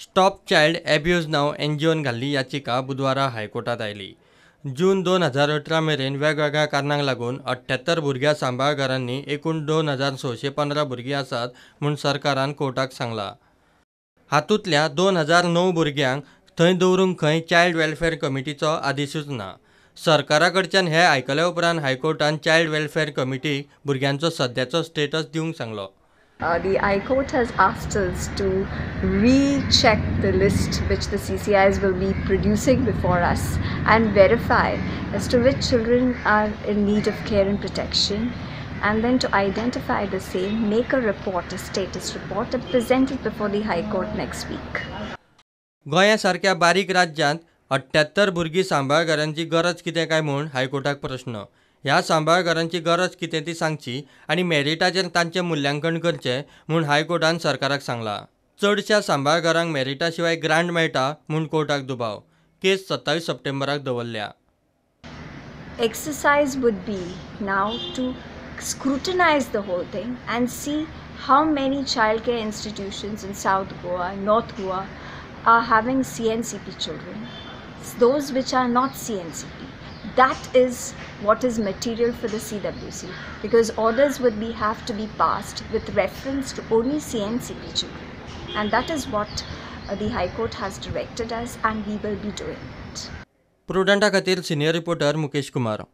Stop child abuse नाव एनजीओन घाल्ली याचिका बुधवारा हायकोर्टात आयली. जून 2018 मेरेन वेगवेगळ्या कारणांक लागून 78 भुरग्यां सांबाळ घरांनी एकूण 2615 भुरगीं आसात म्हूण सरकारान कोर्टाक सांगलां. हातूंतल्या 2009 भुरग्यांक थंय दवरूंक खंय चायल्ड वेलफेअर कमिटीचो आदेशूच ना. सरकारा कडच्यान हें आयकल्या उपरांत हायकोर्टान चायल्ड वेलफेअर कमिटीक भुरग्यांचो सद्याचो स्टेटस दिवंक सांगलो. The High Court has asked us to recheck the list which the CCIs will be producing before us and verify as to which children are in need of care and protection, and then to identify the same, make a report, a status report, and present it before the High Court next week. गोंया सारक्या बारीक राज्यांत 78 भुरगीं सांबाळ घरांची गरज कितें काय म्हूण हायकोर्टाक प्रश्न. ह्या सांबाळ घरांची गरज कितें ती सांगची आनी मेरिटाचेर तांचें मुल्यांकन करचें म्हूण हायकोर्टान सरकाराक सांगलां. चडश्या सांबाळ घरांक मेरिटा शिवाय ग्रांट मेळटा म्हूण कोर्टाक दुबाव. केस 27 सप्टेंबराक दवरल्या. Exercise would be now to scrutinize the whole thing and see how many childcare institutions in South Goa, North Goa are having CNCP children, those which are not CNCP. That is what is material for the CWC, because orders would have to be passed with reference to only CNCP children, and that is what the High Court has directed us, and we will be doing it. प्रुडंटा खातीर senior reporter Mukesh Kumar.